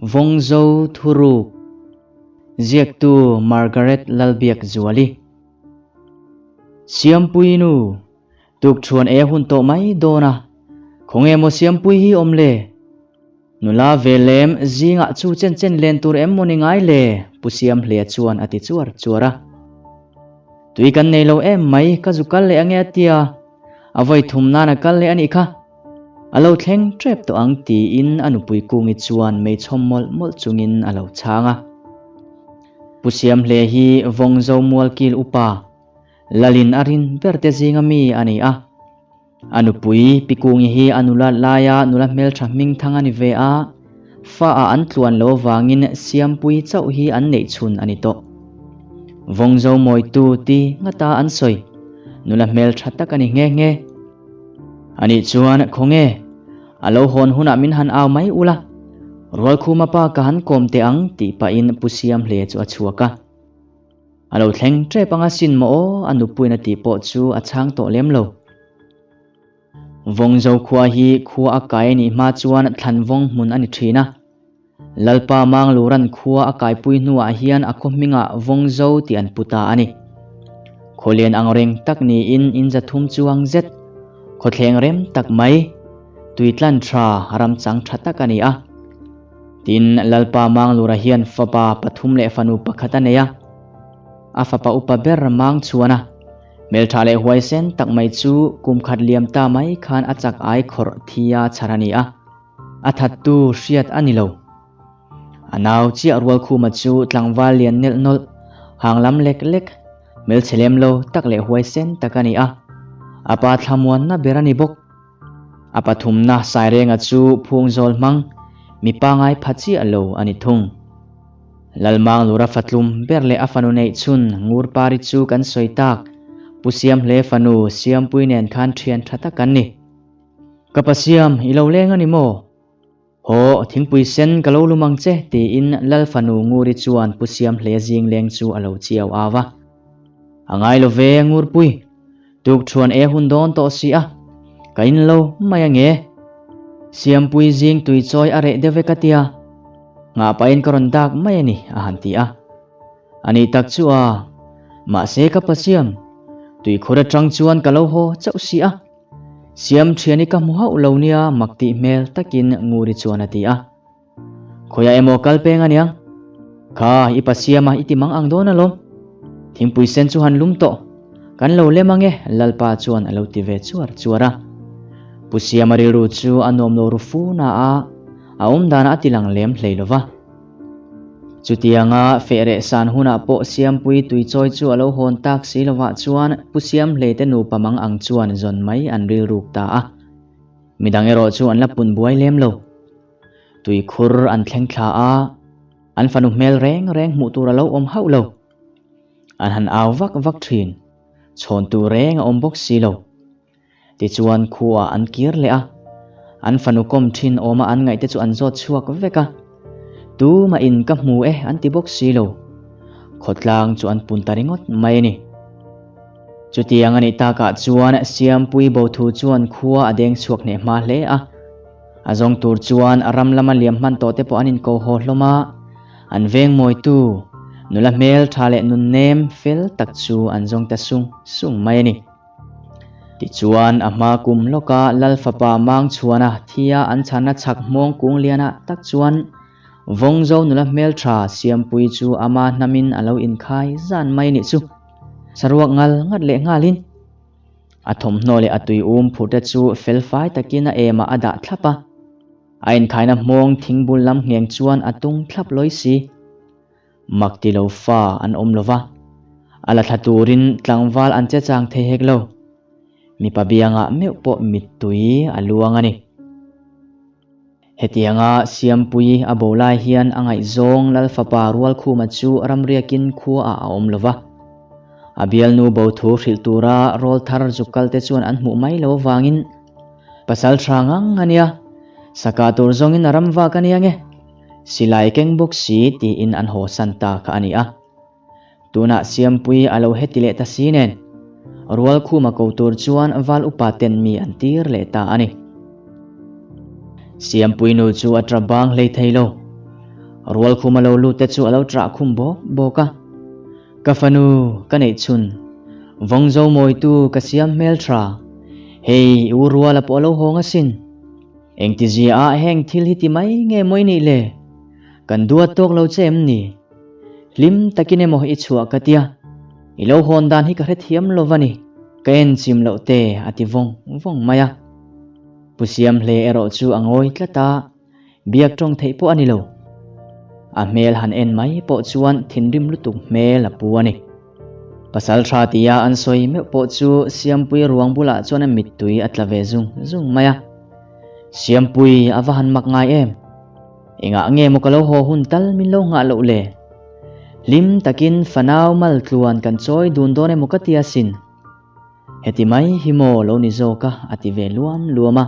Vawngzo Thuruk, Ziaktu Margaret Lalbiakzuali. Siampui nu, Tukṭhuan ei a hun tawh mai dawn a, khawnge maw Siampui hi awm le? Nula ve lem zingah chu chen chen len tur em maw ni ngai le? Pu Siamhlea chuan a ti chuar chuar a. Tui kan nei lo em mai, ka zu kal leh ange a tia, a vawi thum nan a kal leh a nih kha. A lo thleng tep tawh ang tiin a nupui Kungi chuan mei chhawm mawlh mawlh chungin a lo chhang a. Pu Siamhlea hi Vawngzo Mualkil upa, Lalin a rin ber te zinga mi a ni a. A nupui Pi Kungi hi a nula laia nula hmeltha hming thang a ni ve a, fa ah an tluan lo avangin Siampui chauh hi an neih chhun a ni tawh. Vawngzo Mawitu ti ngata an sawi, nula hmeltha tak a ni nghe nghe. Anih chuan khawnge, a lo hawn hunah min han au mai ula, Rualkhuma pa ka han kawm teh ang tih pahin Pu Siamhle chu a chhuak a. A lo thleng tep anga sin maw aw a nupuiin a tih pawh chu a chhang tawh lem lo. Vawngzo khua hi khua a kai a nih hma chuan Thlanvawng hmun a ni thin a. Lalpa Mangluran khua a kaipui hnuah hian a khaw hmingah Vawngzo tih an pu ta a ni. Khawlian ang reng tak niin in zathum chuang zet, khawthleng rem tak mai, tuitlan tha ramchang tha tak a ni a. Tin, Lalpa Manglura hian fapa pathum leh fanu pakhat a nei a. A fapa upa ber Mang chuan a hmeltha leh huaisen tak mai chu kum khat liam ta mai khan a chak ai khawrh thia chhar a ni a. A thattu hriat a ni lo. A nau chiah Rualkhuma chu tlangval lian nelh nawlh, hang lam lek lek, hmelchhe lem lo tak leh huaisen tak a ni a. A pa thlamuanna ber a ni bawk. A pathumna Sairenga chu phungzawl hmang, mi pangai pha chiah lo a ni thung. Lalmanglura fatlum ber leh a fanu neih chhun Ngurpari chu kan sawi tak, Pu Siamhle fanu Siampui nen khan thian tha tak an ni. Ka pa Siam, i lo leng a ni maw? Haw, thingpui sen ka lo lum ang che, tiin Lal fanu Nguri chuan Pu Siamhle zingleng chu a lo chiau au a. A ngai lo ve, Ngurpui. Tukṭhuan e hun dawn tawh si a, ka in lo mai ange. Siampui zing tui chawi a reh deuh ve ka tia, nghah pahin ka rawn dak mai a ni, a han ti a. A nih tak chu a, mahse ka pa siam, tuikhur aṭang chuan ka lo haw chauh si a. Siam ṭhian i ka hmu hauh lo nia mak tih hmel takin Nguri chuan a ti a. Khawiah emaw kal peng aniang? Kha, i pa siama i ti mang ang dawn alawm. Thingpui sen chu han lum tawh. Kan lo lem ange, Lalpa chuan a lo ti ve chuar chuar a. Pu Siama rilru chu a nuam lo ru fu na a, a awm danah a ti lang lem hlei lo va. Chutianga feh reh san hunah pawh Siampui tuichawi chu a lo hawn tak si lovah chuan Pu Siamhleite nupa mang ang chuan zawn mai an rilruk ta a. Midang erawh chu an la pun buai lem lo. Tuikhur an thleng thla a, an fanu hmel reng reng hmuh tur a lo awm hauh lo. An han au vak vak thin, chhawn tur reng a awm bawk si lo. Tichuan khuaah an kir leh a, an fanu kawm thin awma an ngaihte chu an zawt chhuak vek a. Tumah in ka hmu e an ti bawk si lo. Khawtlang chu an pun ta ringawt mai a ni. Chutiang a nih takah chuan Siampui Bothu chuan khua a deng chhuak hneh hma hle a. A zawng tur chuan ram lama liam hman tawh te pawh an inko haw hlawm a, an veng mawitu, nula hmel tha leh nun nem fel tak chu an zawng ta sung sung mai a ni. Tichuan a hma kum lawka Lal fapa Mangchhuana thia an chhanna chhak hmawng kung lianah tak chuan Vawngzo nula hmel tha Siampui chu ama hnamin a lo inkhai zan mai a nih chu. Saruak ngal ngat leh nghalin. A thawmhnaw leh a tui um phurte chu fel fai takin a emah a dah thlap a. A inkhaina hmawng thingbul lam ngheng chuan a tung thlap lawi si. Mak ti lo fa an awm lo va, a la thla turin tlangval an che chang thei hek lo. Mipa biangah meuh pawh mittui a luang a ni. Hetianga Siampuii a bo lai hian a ngaihzawng Lal fapa Rualkhuma chu ramriakin khuaah a awm lo va. A bialnu bo thu hrilh tura rawl thar zuk kalte chuan an hmuh mai lo avangin pasal tha ngang a nia, saka tur zawngin a ram vak a nia nge, silai keng bawk si tiin an haw san ta kha a ni a. Tunah Siampuii a lo heti leh ta si nen, Rualkhuma ko tur chuan val upa ten mi an tir leh ta a ni. Siampui nu chu a ṭap bang hlei thei lo. Rualkhuma lo lut te chu a lo ṭah khum bawk bawk a. Ka fanu, ka neih chhun. Vawngzo mawitu ka siam hmel ṭha. Hei, i u Ruala pawh a lo hawng asin. Engtizia ah heng thil hi ti mai nge maw i nih le? Kan duat tawk lo che em ni? Hlim takin emaw i chhuah ka tia. I lo hawn dan hi ka hrethiam lo va ni. Ka en chim loh te a ti vawng vawng mai a. Pu Siamhle erawh chu a ngawi tlat a, biak tawng theih pawh a ni lo. A hmel han en mai pawh chuan thinrim lutuk hmel a pu a ni. Pasal tha tia an sawi meuh pawh chu Siampui ruang bulah chuan a mittui a tla ve zung zung mai a. Siampui a va han mak ngai em? Engah nge maw ka lo haw hun tal min lo nghah loh le? Hlim takin fanau mal tluan kan chawi dun dawn emaw ka ti asin. Heti mai hi maw lo ni zawk a, a ti ve luam luam a.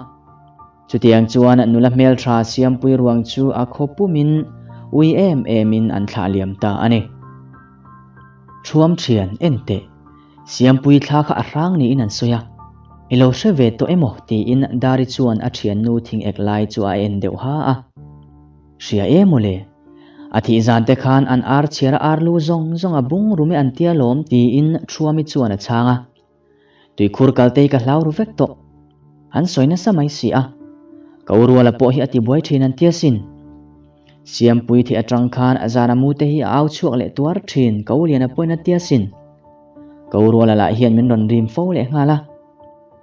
Chutiang chuan nula hmeltha Siampui ruang chu a khaw pumin ui em emin an thlah liam ta a ni. Thuam thian en teh, Siampui thla kha a hrang niin an sawi a, i lo hre ve tawh emaw tiin Dari chuan a thiannu thing ek lai chu a en deuh ha a. Hria e mawle, a thih zan te khan an ar chhiar a ar lu zawng zawng a bung rum e an tia lawm tiin Thuami chuan a chhang a. Tuikhur kalte hi ka hlau ru vek tawh. An sawi nasa mai si a. Ka u Ruala pawh hi a tibuai thin an tia sin. Siampui thih atang khan zana mu te hi a au chhuak leh tuar thin ka u Liana pawhin a tia sin. Ka u Ruala lah hian min rawn rim fo leh nghal a.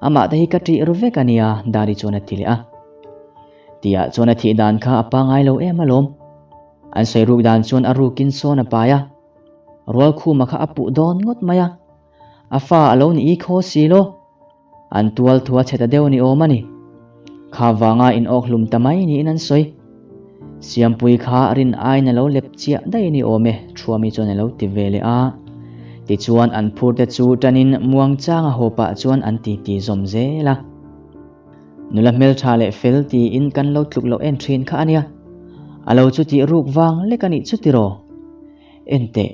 Amah te hi ka ṭih ru vek a nia Dari chuan a ti leh a. Tiah chuan a thih dan kha a pangai lo em alawm. An sawi ruk dan chuan a rukin sawn a pai a. Rualkhuma kha a puh dawn ngawt mai a. A fa a lo ni i khaw si lo. An tual thu a chhe ta deuh ni awm a ni. Kha vanga in awk hlum ta mai niin an sawi. Siampui kha rin aiin a lo lep chiah daih ni awm e, Thuami chuan a lo ti ve leh a. Tichuan an phur te chu tanin muangchang a haw pah chuan an titi zawm zel a. Nula hmeltha leh fel tiin kan lo tluk loh en thin kha a nia. A lo chu tih ruk vang lek a nih chu tiraw? Enteh.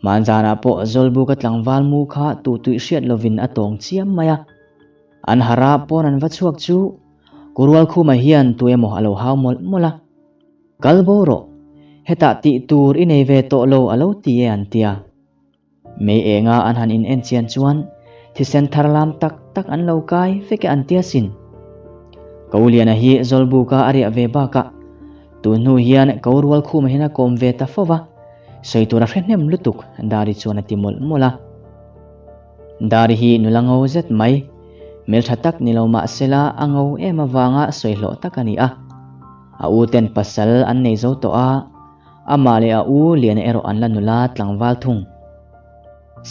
Hmanzanah pawh Zawlbuka tlangval mu kha tuhtuih hriat lovin a tawng chiam mai a. An hara pawn an va chhuak chu Kurualkhuma hian tu emaw a lo hau mawlh mawlh a. Kal bo rawh, hetah tih tur i nei ve tawh lo a lo ti e an ti a. Mei enga an han in en chian chuan thisen thar lam tak tak an lo kai vek e an ti asin. Kauliana hi Zawlbuka a riah ve bakah tun hnu hian Kaurualkhuma hian a kawm ve ta fo va. Sawi tur a hre hnem lutuk, Dari chuan a ti mawlh mawlh a. Dari hi nula ngo zet mai, hmeltha tak ni lo mah sela a ngo em avanga sawi hlawh tak a ni a. A u ten pasal an nei zo tawh a, amah leh a u Liana erawh an la nula tlangval thung.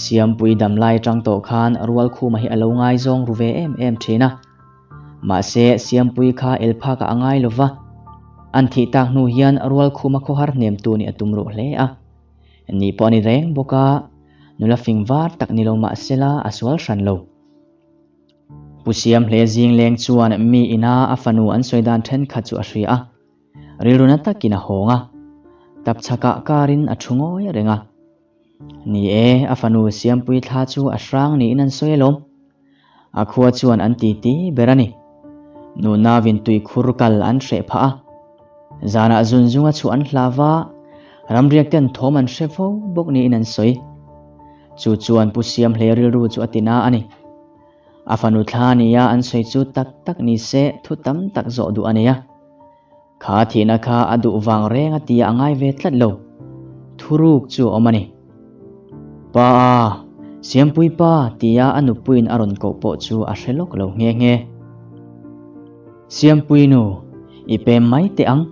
Siampui damlai atang tawh khan Rualkhuma hi a lo ngaizawng ru ve em em thin a. Mahse, Siampui kha Elphakah a ngai lo va, an thih tak hnu hian Rualkhuma khawhar hnemtu nih a tum ruh hle a. Ni pawh a ni reng bawk a, nula fing var tak ni lo mah sela a sual hran lo. Pu Siamhle Zingleng chuan mi ina a fanu an sawi dan thenkhat chu a hria a, rilru na takin a hawng a, tapchhakah karin a thu ngawi reng a. Ni e, a fanu Siampui thla chu a hrang niin an sawi alawm. A khua chuan an titi ber a ni. Nu navin tui khur kal an hreh phah a. Zanah zun zunga chhuah an hla va, ramriak ten thawm an hre fo bawk niin an sawi. Chu chuan Pu Siamhlei rilru chu a tina a ni. A fanu thla nia an sawi chu tak tak ni se thu tam tak zawh duh a nei a. Kha thihna kha a duh vang reng a tia a ngai ve tlat lo. Thuruk chu a awm a ni. Pa a, Siampui pa tia a nupuiin a rawn koh pawh chu a hre lawk lo nghe nghe. Siampui nu, i pem mai teh ang.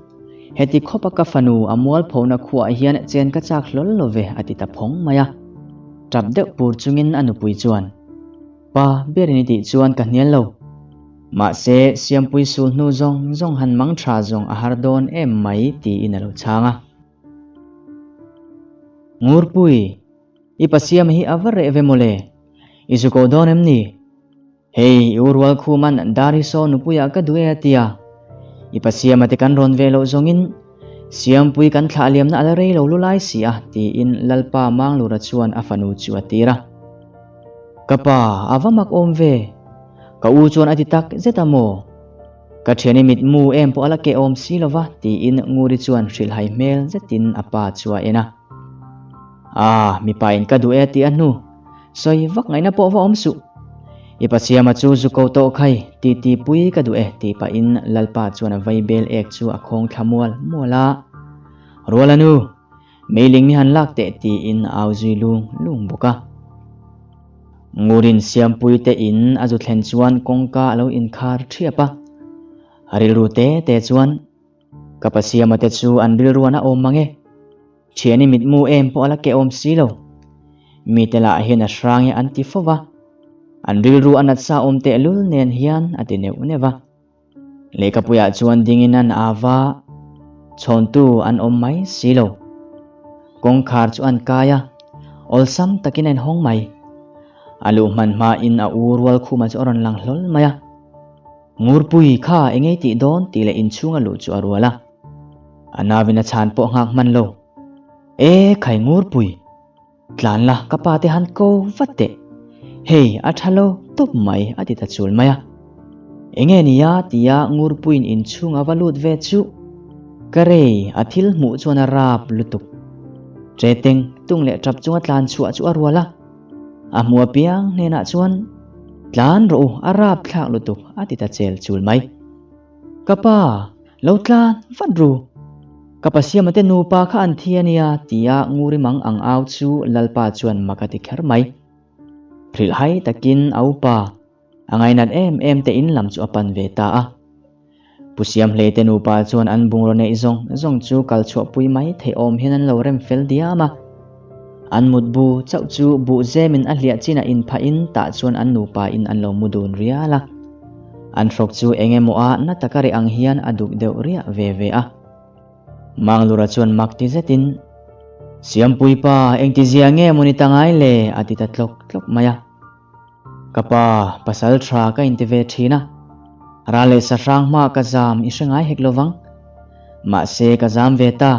Heti khawpa ka fanu a mualphona khuaah hian chen ka chak hlawl lo ve a ti ta phawng mai a. Tap deuh pur chungin a nupui chuan. Pa berin i tih chuan ka hnial lo. Mahse, Siampui sul hnu zawng zawng han mang tha zawng a har dawn em mai tiin a lo chhang a. Ngurpui, i pa Siama hi a va reh ve mawle. I zu ko dawn em ni? Hei, i u rual khuman dar hi saw nupuiah ka duh e a ti a. I pa Siama te kan rawn ve loh zawngin Siampui kan thlah liamna a la rei lo lu lai si a, tiin Lalpa Manglura chuan a fanu chu a tir a. Ka pa, a va mak awm ve. Ka u chuan a ti tak zet a maw? Ka thiani mitmu em pawh a la keh awm si lova tiin Nguri chuan hrilhhai hmel zetin a pa chu a en a. Ah, mipa in ka duh e tih a hnu. Sawi vak ngaihna pawh va awm suh. I Pasiama chu zu ko tawh khai, titi pui ka duh e tih pahin Lalpa chuan a vaibel ek chu a khawng thla mual mual a. Ruala nu, meiling mi han lak teh tiin a au zui lung lung bawk a. Ngurin Siampui te in a zu thlen chuan kawngka a lo inkhar thiap a. A rilru te te chuan, Ka Pasiama te chu an rilruan a awm mang e. Thiani mitmu em pawh a la keh awm si lo. Mite lah hian a hrang e an ti fo va. An rilru a natsa awm tehlul nen hian a ti neuh neuh va. Lehkhapuiah chuan dingin an au va, chhawntu an awm mai si lo. Kawngkhar chu an kai a, awlsam takin a inhawng mai. A luh hman hmain a u rual khuma chu a rawn lang hlawl mai a. Ngurpui kha engei tih dawn tih leh inchhunga luh chu a rual a. A nauvin a chhan pawh nghak hman lo. E khai Ngurpui! Tlan la ka pa te han ko vat teh. Hei a tha lo tawp mai a ti ta chul mai a. Enge nia tia Ngurpuiin inchhung a va lut ve chu ka rei a thil hmuh chuan a rap lutuk. Ṭeteng tung leh ṭap chunga tlan chhuah chu a rual a. A hmu apiang hnenah chuan tlan rawh u a rap thlak lutuk a ti ta chel chul mai. Ka pa, lo tlan vat ru. Ka pa Siama te nupa kha an thi a nia tia Nguri mang ang au chu Lalpa chuan mak a ti kher mai. Hrilh hai takin a upa, a ngainat em em te in lam chu a pan ve ta a. Pu Siamhlei te nupa chuan an bungraw neih zawng zawng chu kal chhuahpui mai theih awm hian an lo rem fel diam a. An mutbu chauh chu buh zemin a hliah chinah inphahin tah chuan an nupa in an lo mu dun rial a. An hrawk chu eng emaw a na taka reh ang hian a duk deuh riah ve ve a. Manglura chuan mak ti zetin, Siampui pa, engtizia nge maw ni ta ngai le? a ti ta tlawk tlawk mai a. Ka pa, pasal tha ka inti ve thin a. Ral leh sahrang hma ka zam i hre ngai hek lo vang. Mahse ka zam ve ta.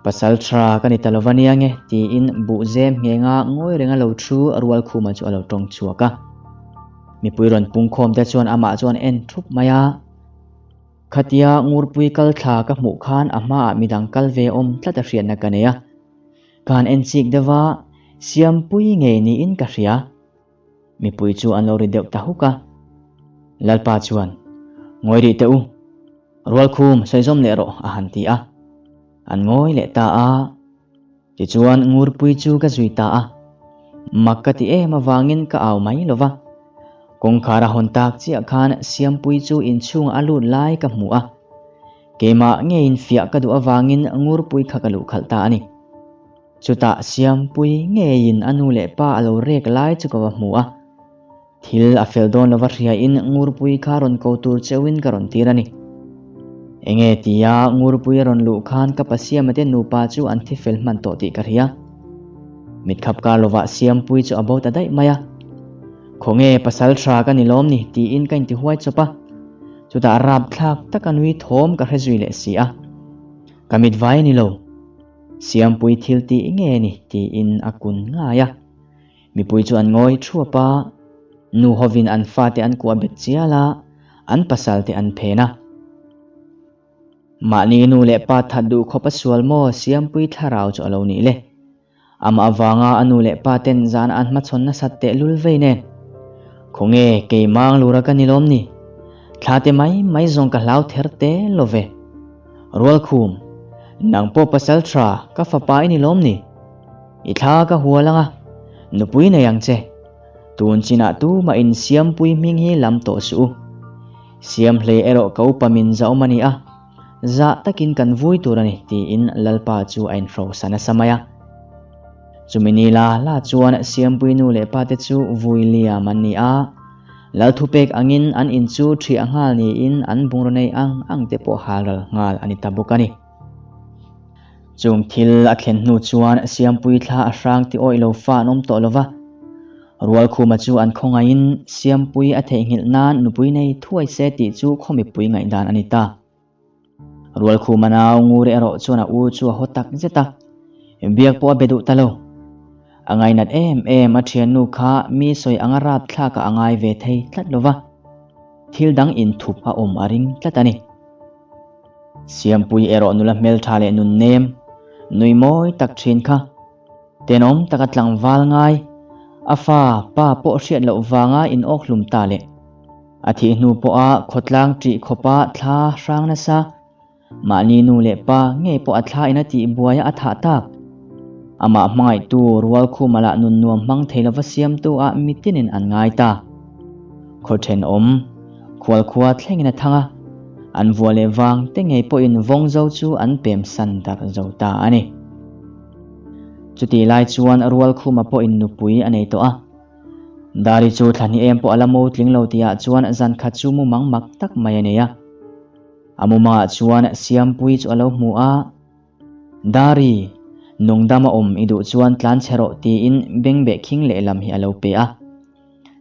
Pasal tha ka ni ta lo va nia nge tiin buh zem nghenga ngawi renga lo thu Rualkhuma chu a lo tawng chhuak a. Mipui rawn pungkhawm te chuan amah chuan en thup mai a. Khatia Ngurpui kal thla ka hmuh khan a hmaah midang kal ve awm tlat a hriatna ka nei a. Ka han en chik deuh a, Siampui ngei niin ka hria. Mipui chu an lo ri deuh ta huk a. Lalpa chuan, Ngawi rih teh u, Rualkhum sawi zawm leh rawh a han ti a. An ngawi leh ta a. Tichuan Ngurpui chu ka zui ta a. Mak ka ti em avangin ka au mai lo va. Kawngkhar a hawn tak chiah khan Siampui chu inchhungah a lut lai ka hmu a. Keimah ngeiin fiah ka duh avangin Ngurpui kha ka luh khalh ta a ni. Chutah Siampui ngeiin a nu leh pa a lo rek lai chu ka va hmu a. Thil a fel dawn lova hriain Ngurpui kha rawn ko tur cheuhin ka rawn tir a ni. Enge tia Ngurpui a rawn luh khan ka pa Siama te nupa chu an thi fel hman tawh tih ka hria. Mitkhap kar lovah Siampui chu a bo ta daih mai a. Khawnge pasal tha ka ni lawm ni tiin ka inti huai chawp a. Chutah rapthlak taka nui thawm ka hre zui leh si a. Ka mit vai a ni lo. Siampui thil tih nge ni tiin a kun ngai a. Mipui chu an ngawi thuap a, nu hovin an fate an kuah bet chial a, an pasal te an phen a. Mahni nu leh pa that duh khawp a sual maw Siampui thlarau chu a lo nih le. Amah avanga a nu leh pa ten zan an hmachhawn nasat tehlul vei nen. Khawnge kei mang lura ka ni lawm ni? Thla te mai mai zawng ka hlau ther te lo ve. Rualkhum, nang pawh pasal tha ka fapa i ni lawm ni? I thla ka hual anga, nupui nei ang che. Tun chinah tumah in Siampui hming hi lam tawh suh u. Siamhlei erawh ka upa min zahawm a ni a. Zah takin kan vui tur a ni, tiin Lalpa chu a inhrosa nasa mai a. Chumi ni la la chuan Siampui nu leh pate chu vui liam an ni a. Lal thupek angin an in chu ṭhiah nghal niin an bungraw nei ang ang te pawh hal ral nghal a ni ta bawk a ni. Chung thil a thlen hnu chuan Siampui thla a hrang ti awih lo fa an awm tawh lo va. Rualkhuma chu an khawngaihin Siampui a theihnghilh nan nupui nei thuai se tih chu khaw mipui ngaihdan a ni ta. Rualkhuma nau Nguri erawh chuan a u chu a haw tak zet a, biak pawh a be duh ta lo. A ngainat em em a thiannu kha mi sawi anga rapthlakah a ngai ve thei tlat lo va. thil dang inthup a awm a ring tlat a ni. Siampuii erawh nula hmeltha leh nun nem, nui mawi tak thin kha. Tenawm taka tlangval ngai, a fa pa pawh hriat loh vanga inawk hlum ta leh. A thih hnu pawha khawtlang ṭih khawpa thla hrang nasa, mahni nu leh pa ngei pawh a thla in a tih buaia a thah tak. Amah hmangaihtu Rualkhuma lah nun nuam hmang thei lova siamtu ah mitinin an ngai ta. Khaw ṭhenawm, khualkhua thlengin a thang a, an vua leh vang te ngei pawhin Vawngzo chu an pem san darh zo ta a ni. Chutih lai chuan Rualkhuma pawhin nupui a nei tawh a. Dari chu thla hnih em pawh a la mo tling lo tihah chuan zan khat chu mumang mak tak mai a nei a. A mumangah chuan Siampuii chu a lo hmu a, Dari, nungdam a awm i duh chuan tlan chhe rawh tiin bengbeh khing lehlam hi a lo pe a.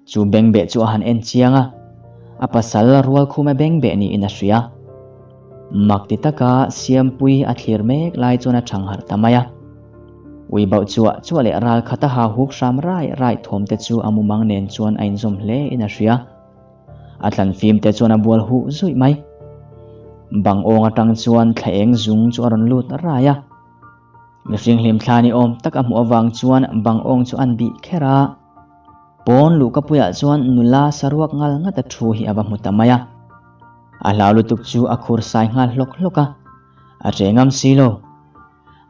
Chu bengbeh chu a han en chiang a, a pasal Rualkhuma bengbeh niin a hria. Mak ti taka Siampuii a thlir mek lai chuan a thangharh ta mai a. Ui bauh chuah chuah leh ral khata ha huk hram rai rai thawm te chu a mumang nen chuan a inzawm hle in a hria. A thlan fim te chuan a bual huh zuih mai. Bang awng atang chuan thla eng zung chu a rawn lut rai a. Mihring hlim thla ni awm tak a hmuh avang chuan bang awng chu an bih kher a. Pawn luhkapuiah chuan nula saruak ngal ngat a thu hi a va hmu ta mai a. A hlau lutuk chu a khur sai nghal hlawk hlawk a. A ṭe ngam si lo.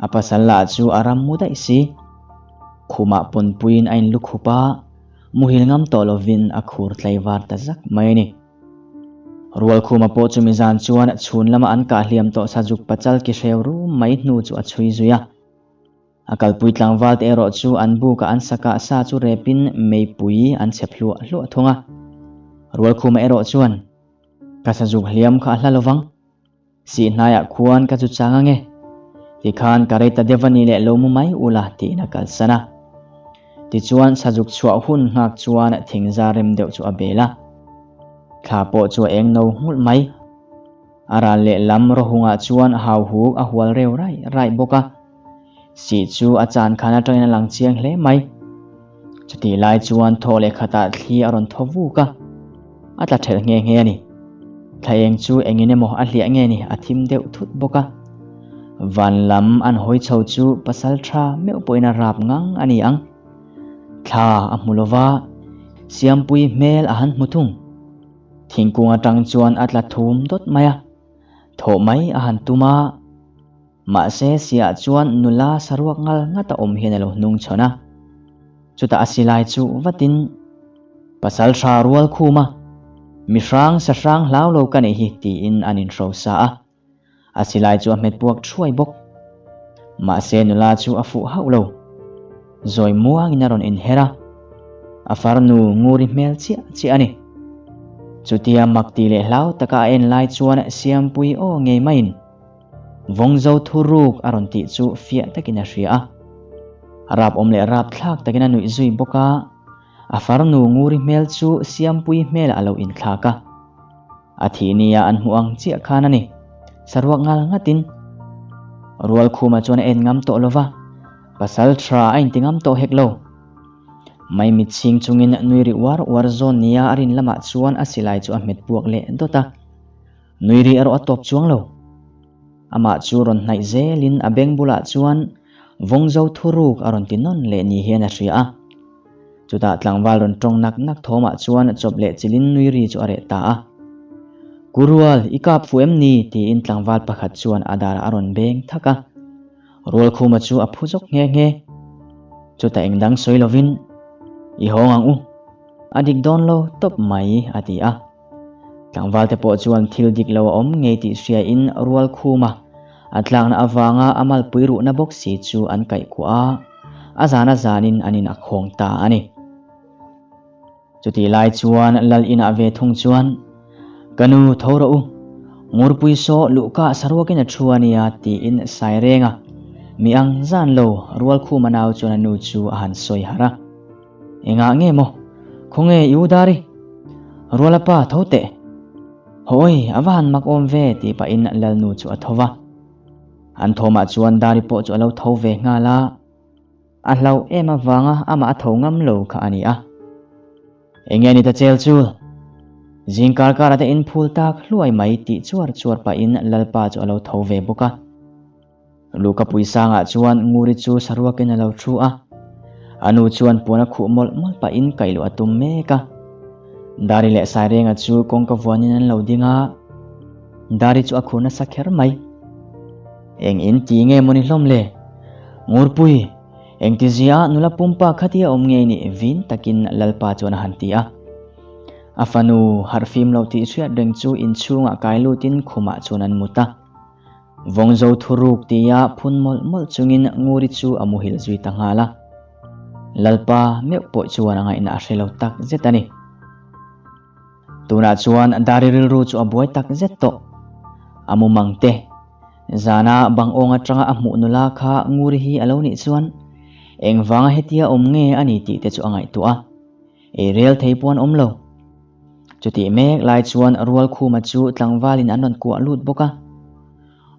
A pasal lah chu a ram mu daih si. Khumah pawnpuiin a inlu khup a, muhil ngam tawh lovin a khur tlaivar ta zak mai a ni. Rualkhuma pawh chumi zan chuan chhun lama an kah hliam tawh Sazuk pachal ki hreu rum mai hnu chu a chhui zui a. A kalpui tlangval te erawh chu an bukah an sakah sa chu repin meipui an chhep hluah hluah thung a. Rualkhuma erawh chuan, Ka Sazuk hliam kha a hla lovang. Sih hnaiah khuan ka chu chang ange. Tikhan ka rei ta deuh a ni leh lo mu mai ula tiin a kalsan a. Tichuan Sazuk chhuah hun nghak chuan thingza rem deuh chu a bel a. Thla pawh chu a eng no nghulh mai. A ral leh lam rawhungah chuan hauhuk a hual reu raih raih bawk a. Sih chu a chan khan atangin a lang chiang hle mai. Chutih lai chuan thaw leh khatah thli a rawn thaw vuk a, a tla thelh nghe nghe a ni. Thla eng chu engin emaw a hliah nge ni a thim deuh thut bawk a. Van lam an hawi chho chu pasal tha meuh pawhin a rap ngang a ni ang. Thla a hmu lova, Siampui hmel a han hmu thung. Thingkung atang chuan a tla thum dawt mai a, thawh mai a han tum a. Mahse siah chuan nula saruak ngal ngat a awm hian a lo hnung chhawn a. Chutah a silai chu vatin, Pasal tha rual khum a, mi hrang sa hrang hlau lo ka nei hi tiin an inhrosa a. A silai chu a hmet puak thuai bawk. Mahse nula chu a fuh hauh lo. Zawi muangin a rawn inher a, a farnu nguri hmel chiah chiah a ni. Chutia mak ti leh hlau taka a en lai chuan Siampui aw ngei maiin, Vawngzo thuruk a rawn tih chu fiah takin a hria a. Rap awm leh rap thlak takin a nuih zui bawk a, a farnu nguri hmel chu Siampui hmelah a lo inthlak a. A thih nia an hmuh ang chiah khan a ni. Saruak ngal ngatin Rualkhuma chuan a en ngam tawh lo va, pasal tha a inti ngam tawh hek lo. Maimit chhing chungin nui ri uar uar zawn nia a rin lamah chuan a silai chu a hmet puak leh dawt a. Nui ri erawh a tawp chuang lo. Amah chu rawn hnaih zelin a beng bulah chuan Vawngzo thuruk a rawn ti nawn leh ni hian a hria a. Chutah tlangval rawn tawng nak nak thawmah chuan chawp leh chilin nui ri chu a reh ta a. Kurual, i kap fuh em ni? tiin tlangval pakhat chuan a darah a rawn beng thak a. Rualkhuma chu a phu zawk nghe nghe. Chutah engdang sawi lovin, I hawng ang u. A dik dawn lo tawp mai, a ti a. Tlangval te pawh chuan thil dik lo a awm ngei tih hriain Rualkhuma a tlakna avanga a malpui ruhna bawk si chu an kaih kuah a, a zan a zanin an in a khawng ta a ni. Chutih lai chuan Lal inah ve thung chuan, Ka nu tho rawh u, Ngurpui saw luhka saruakin a thu a nia tiin sai reng a, mi ang zan lo Rualkhuma nau chuan a nu chu a han sawi harh a. Engah nge maw? Khawnge i u Dari? Ruala pa tho teh. Hawi, a va han mak awm ve tih pahin Lalnu chu a tho va. An thawmah chuan Dari pawh chu a lo tho ve nghal a. A hlauh em avanga amah a tho ngam lo kha a ni a. Enge ni ta chel chul? Zing kar karah te in phul tak hluai mai tih chuar chuar pahin Lalpa chu a lo tho ve bawk a. Luka puisangah chuan Nguri chu saruakin a lo thu a. A nu chuan puan a khuh mawlh mawlh pahin kaih luh a tum mek a. Dari leh Sairenga chu kawngka vuanin an lo ding a. Dari chu a khur nasa kher mai. Eng in ti nge mawni hlawm le? Ngurpui, engtizia nula pumpa khatia awm ngei nih vin takin Lalpa chuan a han ti a. A fanu harhfim lo tih hriat reng chu inchhungah kai lutin khumah chuan an mut a. Vawngzo thuruk tia phun mawlh mawlh chungin Nguri chu a muhil zui ta nghal a. Lalpa meuh pawh chuan a ngaihna a hre lo tak zet a ni. Tunah chuan Dari rilru chu a buai tak zet tawh. A mumang te, zana bang awng atanga a hmuh nula kha Nguri hi a lo nih chuan engvanga hetia awm nge a ni tih te chu a ngaihtuah a. Ei rel thei pawh an awm lo. Chutih mek lai chuan Rualkhuma chu tlangvalin an rawn kuah lut bawk a.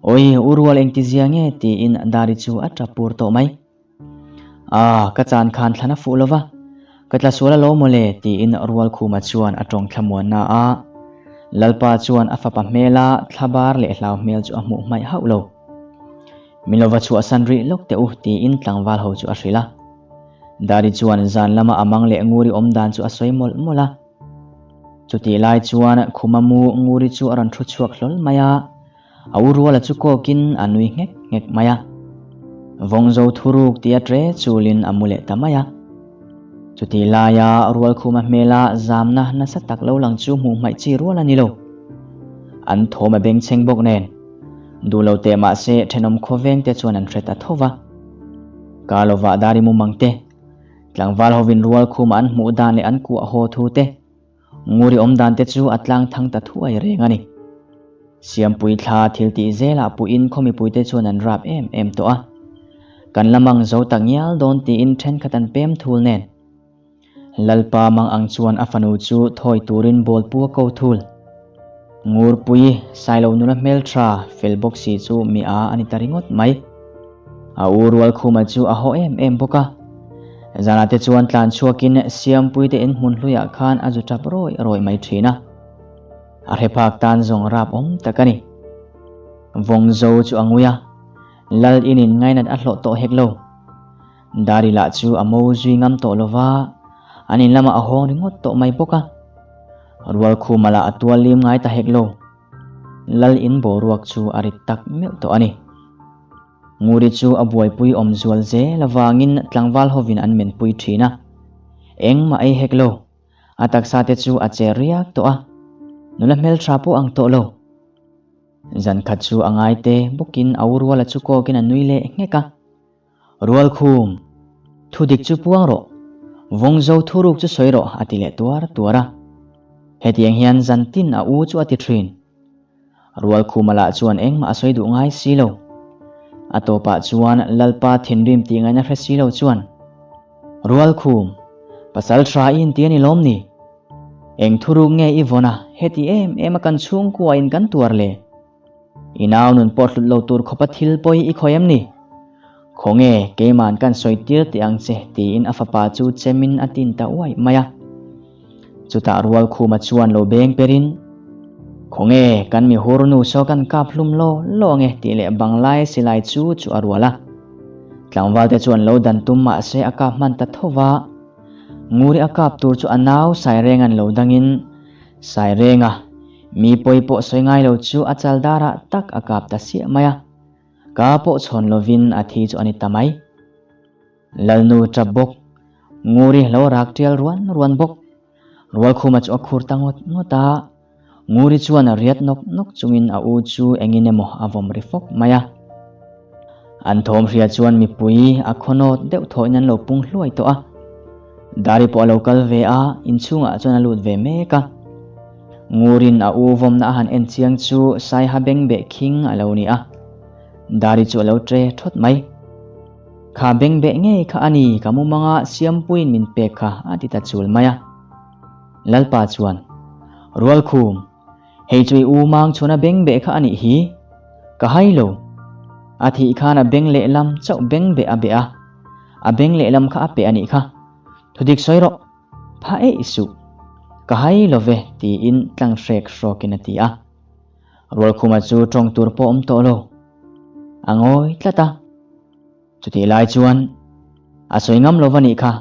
Awi, u Rual engtizia nge? tiin Dari chu a tap pur tawh mai. Ah, ka chan khan thlan a fuh lo va, ka tla sual alo mawle, tiin Rualkhuma chuan a tawng thlamuanna a. Lalpa chuan a fapa hmela thlabar leh hlau hmel chu a hmuh hmaih hauh lo. Min lo va chhuahsan rih lawk teh u, tiin tlangval ho chu a hrilh a. Dari chuan zan lama a mang leh Nguri awm dan chu a sawi mawlh mawlh a. Chutih lai chuan khuma mu Nguri chu a rawn thu chhuak hlawl mai a, a u ruala chu kawkin a nui nghek nghek mai a. Vawngzo thuruk tia tre chulin a mu leh ta mai a. Chutih laia Rualkhuma hmela zamna nasa tak lo lang chu hmuh hmaih chi rual a ni lo. An thawm a bengchheng bawk nen. Duh lo teh mahse thenawm khawveng te chuan an hre ta tho va. Ka lovah Dari mumang te, tlangval hovin rual khuma an hmuh dan leh an kuah haw thu te, Nguri awm dan te chu a tlang thang ta thuai reng a ni. Siampui thla thil tih zelah puiin khaw mipuite chuan an rap em em tawh a. Kan la mang zo tak ngial dawn tiin thenkhat an pem thul nen. Lalpa mang ang chuan a fanu chu thawi turin bawl pu a ko thul. Ngurpui, Sailo nula hmeltha, fel bawk si chu mi a a ni ta ringawt mai. A u Rualkhuma chu a haw em em bawk a. Zanah te chuan tlan chhuakin Siampuite in hmun hluiah khan a zu tap rawih rawih mai thin a. A hre phak tan zawng rap awm tak a ni. Vawngzo chu a ngui a, Lal inin ngainat a hlawh tawh hek lo. Dari lah chu a mo zui ngam tawh lo va, an in lamah a hawng ringawt tawh mai bawk a. Rualkhuma lah a tual lim ngai ta hek lo. Lal in boruak chu a rit tak meuh tawh a ni. Nguri chu a buaipui awm zual zel avangin tlangval hovin an menpui thin a. Engmah ei hek lo. A taksa te chu a che riak tawh a. Nula hmeltha pawh ang tawh lo. Zan khat chu a ngai te bawkin a u Ruala chu kawkin a nui leh nghek a. Rualkhum, thu dik chu puang rawh, Vawngzo thuruk chu sawi rawh a ti leh tuar tuar a. Hetiang hian zan tin a u chu a ti thin. Rualkhuma lah chuan engmah a sawi duh ngai si lo. A tawpah chuan Lalpa thinrim tih ngaihna hre si lo chuan, Rualkhum, pasal tha i inti a ni lawm ni? Eng thuruk nge i vawn a, heti em em a kan chhungkua in kan tuar le? I nau nun pawh hlut lo tur khawpa thil pawi i khawi em ni? Khawnge, keima'n kan sawi tir teh ang che, tiin a fapa chu chemin a tin ta uai mai a. Chutah Rualkhuma chuan lo beng perin, Khawnge, kan mi hur nu saw kan kap hlum law law ange tih leh banglai silai chu chu a rual a. Tlangvalte chuan lo dan tum mah se a kap hman ta tho va. Nguri a kap tur chu a nau Sairenga'n lo dangin, Sairenga, Mi pawi pawh sawi ngai lo chu a chal darah tak a kap ta siah mai a, ka pawh chhawn lovin a thi chu a ni ta mai. Lalnu tap bawk, Nguri lo rak tial ruan ruan bawk. Rualkhuma chu a khur ta ngawt ngawt a, Nguri chuan a riat nawk nawk chungin a u chu engin emaw a vawm ri fawk mai a. An thawm hria chuan mipui a khawnawt deuh thawhin an lo pung hluai tawh a. Dari pawh a lo kal ve a, inchhungah chuan a lut ve mek a. Ngurin a u vawmna a han en chiang chu Saiha beng beh khing a lo ni a. Dari chu a lo tre thawt mai. Kha beng beh ngei kha a ni, ka mumanga Siampuiin min pek kha a ti ta chul mai a. Lalpa chuan, Rualkhum, Hei chu i u mang chhun a beng beh kha a nih hi. Ka hai lo. A thih khan a beng lehlam chauh beng beh a beh a. A beng lehlam kha a peh a nih kha. Thudik sawi rawh. Pha eih suh. Ka hai lo ve, tiin tlang hrek hrawkin a ti a. Rualkhuma chu tawng tur pawh awm tawh lo. A ngawi tlat a. Chutih lai chuan, A sawi ngam lo va nih kha,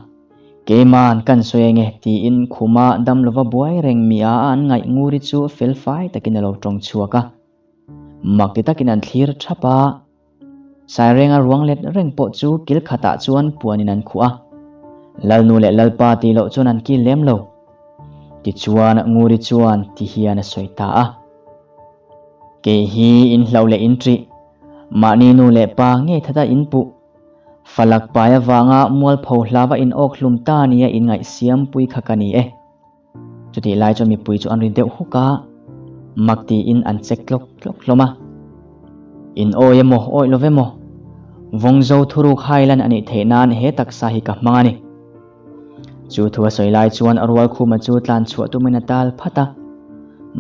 keima'n kan sawi eng e, tiin khuma dam lova buai reng mi a an ngaih nguri chu fel fai takin a lo tawng chhuak a. Mak ti takin an thlir thap a. Sairenga ruang let reng pawh chu kil khatah chuan puanin an khuh a. Lalnu leh Lalpa tih loh chuan an kil lem lo. Tichuan Nguri chuan ti hian a sawi ta a. Kei hi in hlauh leh in ṭih, mahni nu leh pa ngei thata in puh. Falak pai avanga mualpho hlava in awk hlum ta nia in ngaihsiam pui kha ka ni e. Chutih lai chuan mipui chu an ri deuh huk a, mak tiin an chek tlawk tlawk hlawm a. In awi emaw awi lo emaw, Vawngzo thuruk Highland a nih theih nan he taksa hi ka hmang a ni. Chu thu a sawi lai chuan Rualkhuma chu tlan chhuah tumin a tal phat a,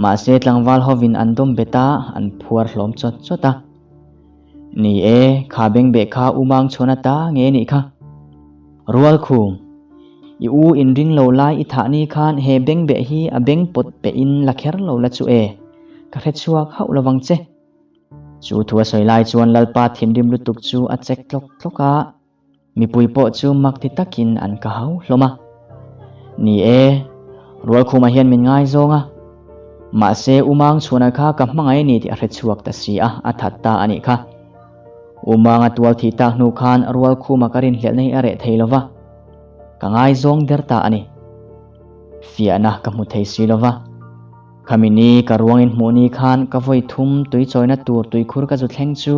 mahse tlangval hovin an dawm bet a, an phuar hlawm chawt chawt a. Ni e, kha bengbeh kha u mang chhuan ata nge nih kha? Rualkhum, i u inring lo lai i thah ni khan he bengbeh hi a beng pawt peh in la kher lo la chu e, ka hre chhuak hauh lovang che. Chu thu a sawi lai chuan Lalpa thinrim lutuk chu a chek tlawk tlawk a. Mipui pawh chu mak ti takin an ka hau hlawm a. Ni e, Rualkhuma hian min ngaizawng a. Mahse, Umang chhuana kha ka hmangaih a ni tih a hre chhuak ta si a, a that ta a nih kha. Umanga tual thih tak hnu khan Rualkhuma ka rinhlelhna hi a reh thei lo va, ka ngaizawng der ta a ni. Fiahna ka hmu thei si lo va. Khami ni ka ruangin hmuh ni khan ka vawi thum tui chawina tur tuikhur ka zu thleng chu,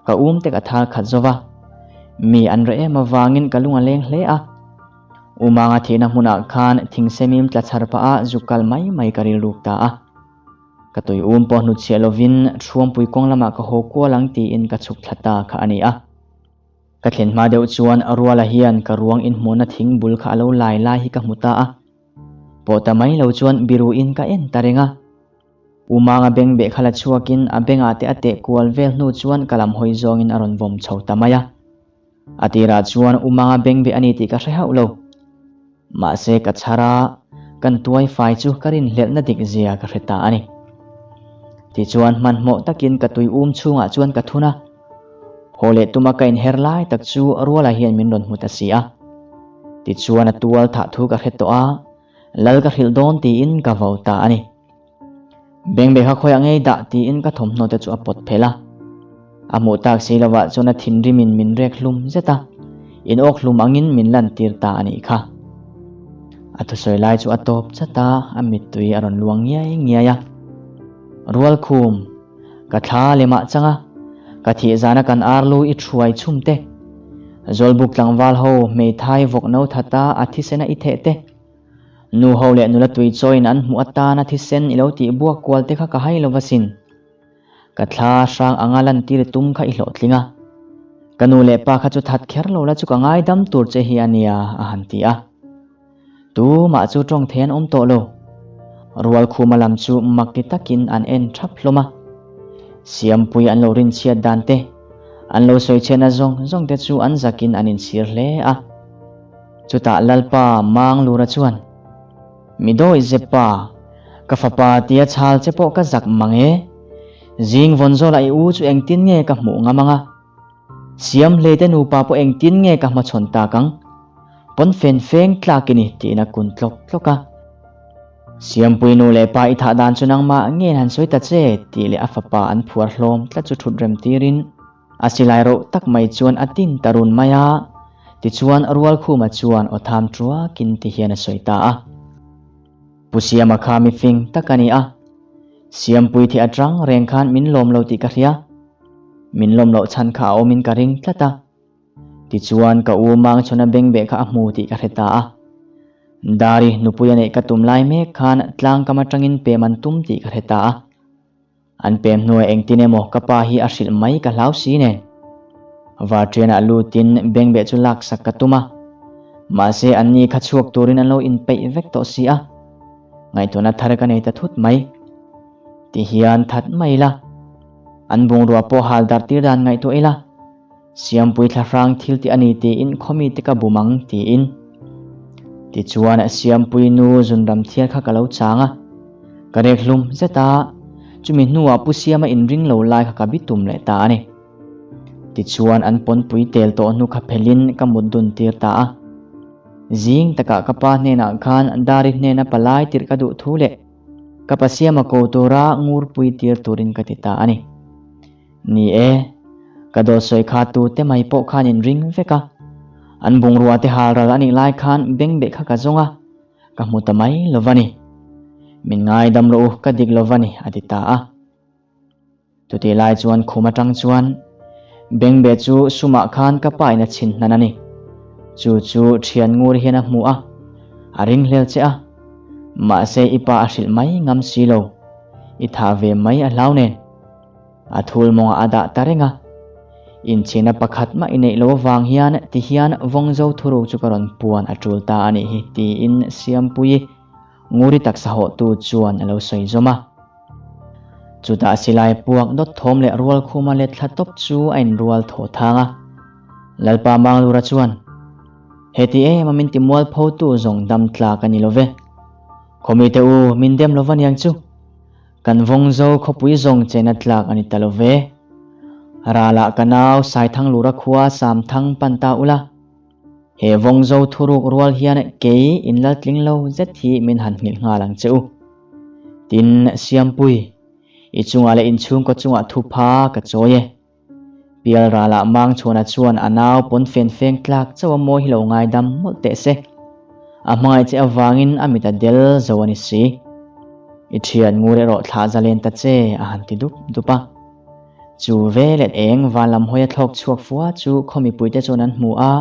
Ka um te ka thal khat zo va, mi an reh em avangin ka lung a leng hle a. Umanga thihna hmunah khan thingsemim tla chhar pah a zuk kal mai mai ka rilruk ta a. Ka tui um pawh hnutchhiah lovin Thuampui kawng lamah ka haw kual ang tiin ka chhuk thla ta kha a ni a. Ka thlen hma deuh chuan Ruala hian ka ruang inhmuhna thing bul kha a lo lai lai hi ka hmu ta a. Pawh ta mai lo chuan biruin ka en ta reng a. U Manga beng beh kha la chhuakin a bengah te a teh kual vel hnu chuan ka lam hawi zawngin a rawn vawm chho ta mai a. A tirah chuan U Manga beng beh a ni tih ka hre hauh lo. Mahse ka chhar a, kan tuai fai chu ka rinhlelhna dik zia ka hre ta a ni. Tichuan hmanhmawh takin ka tui um chhungah chuan ka thun a. Haw leh tuma ka inher lai tak chu Ruala hian min rawn hmu ta si a. Tichuan a tual thah thu ka hre tawh a, Lal ka hrilh dawn tiin ka vo ta a ni. Bengbeh kha khawiah ngei dah tiin ka thawmhnaw te chu a pawt phelh a. A hmuh tak si lovah chuan a thinrimin min rek hlum zet a, in awk hlum angin min lantir ta a nih kha. A thusawi lai chu a tawp chat a, a mittui a rawn luang ngiai ngiai a. Rualkhum, ka thla lemah chang a, ka thih zana kan arlu i thuai chhum te, Zawlbuk tlangval ho hmeithai vawk no that a a thisena i theh te, Nu ho leh nula tui chawiin an hmuh atana thisen i lo tih buak kual te kha ka hai lo va sin. Ka thla hrang anga lantir i tum kha i hlawhtling a. Ka nu leh pa kha chu that kher lo la chu ka ngaidam tur che hi a nia, a han ti a. Tumah chu tawng thei an awm tawh lo. Rualkhuma lam chu mak ti takin an en thap hlawm a. Siampui an lo rinchhiat dan te, an lo sawichhiatna zawng zawng te chu an zakin an inchhir hle a. Chutah Lalpa Manglura chuan, Mi dawi Zeppa, ka fapa tia chhal che pawh ka zak mang e. Zing vawn zawlah i u chu engtin nge ka hmuh ngam ang a? Siam hleite nupa pawh engtin nge ka hmachhawn tak ang? Pawn fen feng tlak i ni tiin a kun tlawk tlawk a. Siampui nu leh pa i thah dan chu nangmah nge han sawi ta che tih leh a fapa an phuar hlawm tlat chu thut rem tirin a silai roh tak mai chuan a tin ta run mai a, tichuan Rualkhuma chuan aw tham tuakin ti hian a sawi ta a. Pu Siama kha mi fing tak a ni a, Siampui thih atang reng khan min lawm lo tih ka hria, min lawm loh chhan kha a awmin ka ring tlat a. Tichuan ka u Mangchhawna bengbeh kha a hmu tih ka hre ta a. Dari nupui a neih ka tum lai mek khan tlangkam atangin pem an tum tih ka hre ta a. An pem hnuai engtin emaw ka pa hi a hrilh mai ka hlau si nen. Varṭianah lutin bengbeh chu laksak ka tum a. Mahse anni kha chhuak turin an lo inpeih vek tawh si a. Ngaihtuahna thar ka nei ta thut mai. Tihian that mai ila. An bungrua pawh hal darh tir dan ngaihtuah ila. Siampui thlahrang thil tih a ni tiin khawmi te ka bum ang tiin. Tichuan Siampuii nu zunram thial kha ka lo chang a, ka rek hlum zet a, chumi hnuah Pu Siama inring lo lai kha ka bi tum leh ta a ni. Tichuan an pawnpui tel tawh hnu kha phelhin ka mut dun tir ta a. Zing takah ka pa hnenah khan Dari hnena palai tirh ka duh thu leh ka pa Siama ko tura ngurpui tir turin ka ti ta a ni. Ni e, ka dawt sawi kha tu te mai pawh khan in ring vek a. An bungrua te hal ral a nih lai khan bengbeh kha ka zawng a, ka hmu ta mai lo va ni. Min ngaidam rawh u, ka dik lo va ni, a ti ta a. Chutih lai chuan khum atang chuan bengbeh chu sumah khan ka pa in a chhin hnan a ni. Chu chu thian ngur hian a hmu a, a ringhlel che a. Mahse i pa a hrilh mai ngam si lo, i thah ve mai a hlau nen. A thul mawngah a dah ta reng a. Inchhina pakhat mah i neih lo avang hian ti hian Vawngzo thuruk chu ka rawn puan a tul ta a nih hi tiin Siampuii Nguri taksa hawhtu chuan a lo sawi zawm a. Chutah silai puak dawt thawm leh rual khuma let thla tawp chu a inrual thaw thang a. Lalpa Manglura chuan, Heti em a min ti mualphotu zawng dam tlak a ni lo ve. Khawmite u, min dem lo va niang chu. Kan Vawngzo khawpui zawng chena tlak a ni ta lo ve. Ralah ka nau Saithanglura khua Samthang pan ta ula. He Vawngzo thuruk rual hian kei inlaltling lo zet hi min han nghilh nghal ang che u. Tin, Siampui, i chungah leh inchhungkaw chungah thupha ka chawi e. Pial ralah Mangchhuana chuan a nau pawn fen feng tlak chauh a mawi hi lo ngaidam mawlh teh se. A hmangaih che avangin a mit a del zo a ni si. I thian ngur erawh thlah zalen ta che a han ti dup dup a. Chu velet eng van lam hawi a thlawk chhuak fua chu khaw mipuite chuan an hmu a,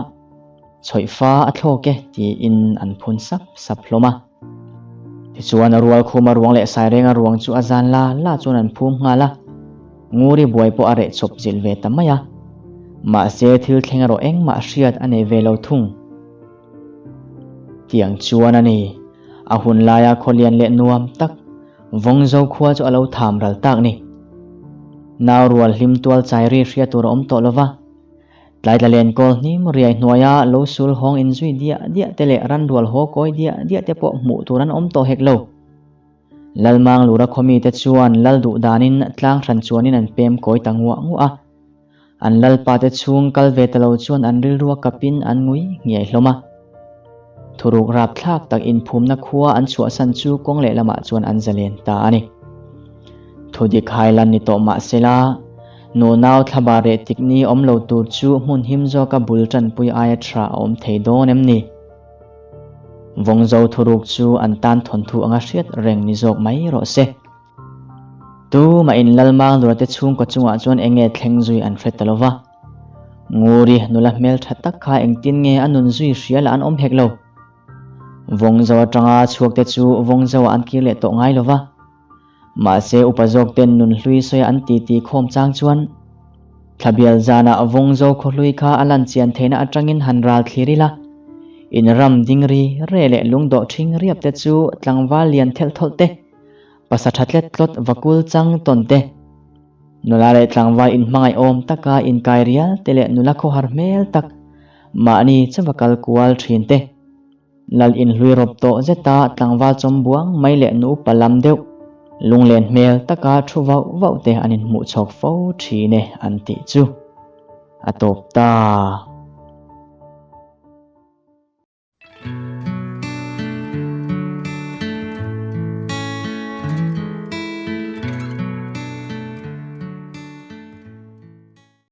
Chhawih fa a thlawk e tiin an phun sap sap hlawm a. Tichuan a rual khuma ruang leh Sairenga ruang chu a zan la la chuan an phum nghal a, Nguri buai pawh a reh chawp zilh ve ta mai a. Mahse thil thleng erawh engmah hriat a nei ve lo thung. Tiang chuan a ni, a hun laia khawlian leh nuam tak Vawngzo khua chu a lo tham ral tak ni. Nau rual hlim tual chai ri hriat tur a awm tawh lova. Tlaitla len kawl hnim riai hnuaia lo sul hawng inzui diah diah te leh ranrual haw kawi diah diah te pawh hmuh tur an awm tawh hek lo. Lalmanglura khawmite chuan lal duh danin tlang hran chuanin an pem kawi ta nguah nguah a. An lalpa te chhung kal ve ta lo chuan an rilrua kapin an ngui ngiai hlawm a. Thuruk rapthlak tak inphumna khua an chhuahsan chu kawng lehlamah chuan an zalen ta a ni. Thudik hailan ni tawh mah sela, nunau thlaba reh tik ni awm lo tur chu hmun him zawka bul tanpui aia tha a awm thei dawn em ni? Vawngzo thuruk chu an tan thawnthu anga hriat reng ni zawk mai rawh se. Tumah in Lalmanglura te chhungkaw chungah chuan eng nge thleng zui an hre ta lo va. Nguri nula hmeltha tak kha engtin nge a nun zui hria lah an awm hek lo. Vawngzo atanga chhuak te chu Vawngzo ah an kir leh tawh ngai lo va. Mahse upa zawk ten nunhlui sawi an ti ti khawm chang chuan Thlabial zanah Vawngzo khawhlui kha a lan chian theihna atangin han ral thlir ila, in ram ding ri re leh lungdawh ṭhing riap te chu tlangval lian thelh thawlh te, pasa ṭha tlet tlawt vakul chang tawn te, nula leh tlangval inhmangaihawm taka inkai rial te leh nula khawhar hmel tak mahni chauha kal kual ṭhin te. Lal inhlui rawp tawh zeta tlangval chawm buang mai leh nu upa lam deuh, lunglen hmel taka thu vauh vauh te an inhmuh chhawk fo thin e an tih chu a tawp ta.